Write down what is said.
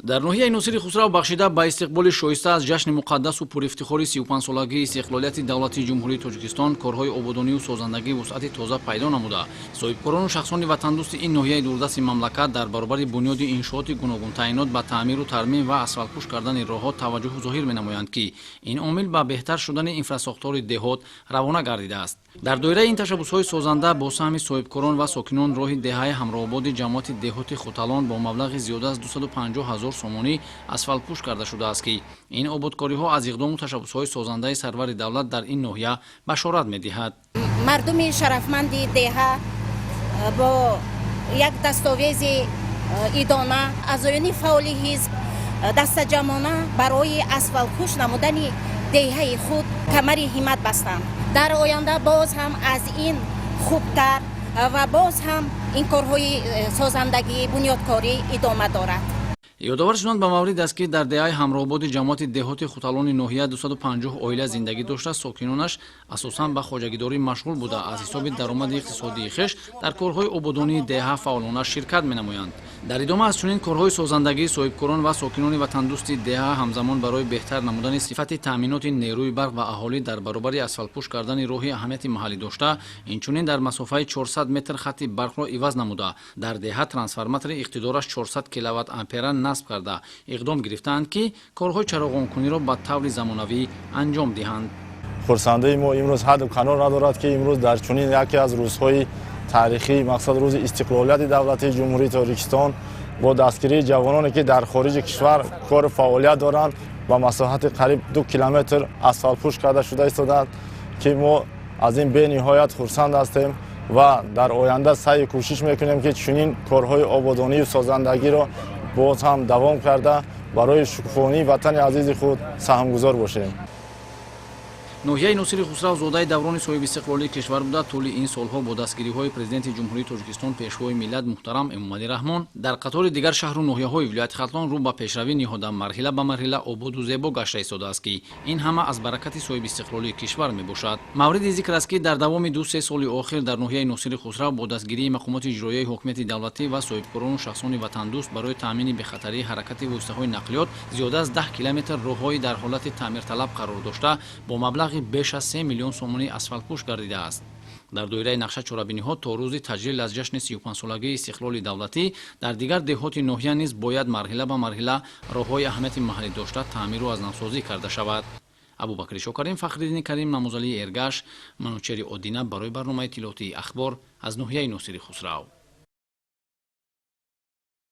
Дар ноҳияи Носири Хусрав бахшида ба истиқболи шоиста аз ҷашни муқаддасу пурэфтихори 35-солагии истиқлолияти давлатии Ҷумҳурии Тоҷикистон корҳои ободонию созандагӣ вусъати тоза пайдо намуда, соҳибкорону шахсони ватандӯсти ин ноҳияи дурдасти мамлакат дар баробари бунёди иншооти гуногунтаъинот ба таъмиру тармим ва асфалтпӯш кардани роҳҳо таваҷҷӯҳ зоҳир менамоянд, ки ин омил ба беҳтар шудани инфрасохтори деҳот равона гардидааст. Дар доираи ин ташаббусҳои созанда бо саҳми соҳибкорон ва сокинон роҳи деҳаи Ҳамроҳободи ҷамоати деҳоти Хуталон бо маблағи зиёда аз 250 ҳазор сомонӣ асфалтпӯш карда шудааст, ки ин ободкориҳо аз иқдому ташаббусҳои созандаи сарвари давлат дар ин ноҳия башорат медиҳад. Мардуми шарафманди деҳа бо як дастовези идона, аъзоёни фаъоли ҳизб дастаҷамъона барои асфалтпӯш намудани деҳаи худ камари ҳиммат бастанд. Дар оянда боз ҳам аз ин хубтар ва боз ҳам ин корҳои созандагӣ, бунёдкорӣ идома дорад. Ёдовар шуданд ба маврид аст, ки дар деҳаи Ҳамроҳободи ҷамоати деҳоти Хуталони ноҳия 250 оила зиндагӣ дошта, сокинонаш асосан ба хоҷагидорӣ машғул буда, аз ҳисоби даромади иқтисодии хеш дар корҳои ободонии деҳа фаъолона ширкат менамоянд. Дар идома аз чунин корҳои созандагии соҳибкорон ва сокинони ватандӯсти деҳа, ҳамзамон барои беҳтар намудани сифати таъминоти нерӯи барқ ба аҳолӣ, дар баробари асфалтпӯш кардани роҳи аҳамияти маҳаллӣ дошта, инчунин дар масофаи 400 метр хатти барқро иваз намуда, дар деҳа трансформатори иқтидораш 400 киловатт ампера насб карда, иқдом гирифтаанд, ки корҳои чароғонкуниро ба таври замонавӣ анҷом диҳанд. Хурсандии мо имрӯз ҳадду канор надорад, ки имрӯз дар чунин яке аз рӯзҳои таърихӣ, мақсад рӯзи истиқлолияти давлатии Ҷумҳурии Тоҷикистон, бо дастгирии ҷавононе, ки дар хориҷи кишвар кору фаъолият доранд, ба масоҳати қариб 2 километр асфалтпӯш карда шуда истоданд, ки мо аз ин бениҳоят хурсанд ҳастем ва дар оянда саъю кӯшиш мекунем, ки чунин корҳои ободонию созандагиро боз ҳам давом карда, барои шукуфонии ватани азизи худ саҳмгузор бошем. Ноҳияи Носири Хусрав зодаи даврони соҳибистиқлолии кишвар буда, тӯли ин солҳо бо дастгириҳои Президенти Ҷумҳурии Тоҷикистон, Пешвои миллат муҳтарам Эмомалӣ Раҳмон, дар қатори дигар шаҳру ноҳияҳои вилояти Хатлон рӯ ба пешравӣ ниҳода, марҳила ба марҳила ободу зебо гашта истодааст, ки ин ҳама аз баракати соҳибистиқлолии кишвар мебошад. Мавриди зикр аст, ки дар давоми 2-3 соли охир дар ноҳияи Носири Хусрав бо дастгирии мақомоти иҷроияи ҳокимияти давлатӣ ва соҳибкорону шахсони ватандӯст барои таъмини бехатарии ҳаракати воситаҳои нақлиёт зиёда аз 10 километр роҳҳои дар ҳолати таъмирталаб қарор дошта бо маблағи беш аз 3 миллион сомонӣ асфалтпӯш гардидааст. Дар доираи нақша чорабиниҳо то рӯзи таҷлил аз ҷашни 35-солагии истиқлоли давлатӣ дар дигар деҳоти ноҳия низ бояд марҳила ба марҳила роҳҳои аҳамияти маҳаллӣ дошта таъмиру аз навсозӣ карда шавад. Абубакри Шокарим, Фахриддини Карим, Намозалии Эргаш, Манучери Одина барои барномаи иттилоотии «Ахбор» аз ноҳияи Носири Хусрав.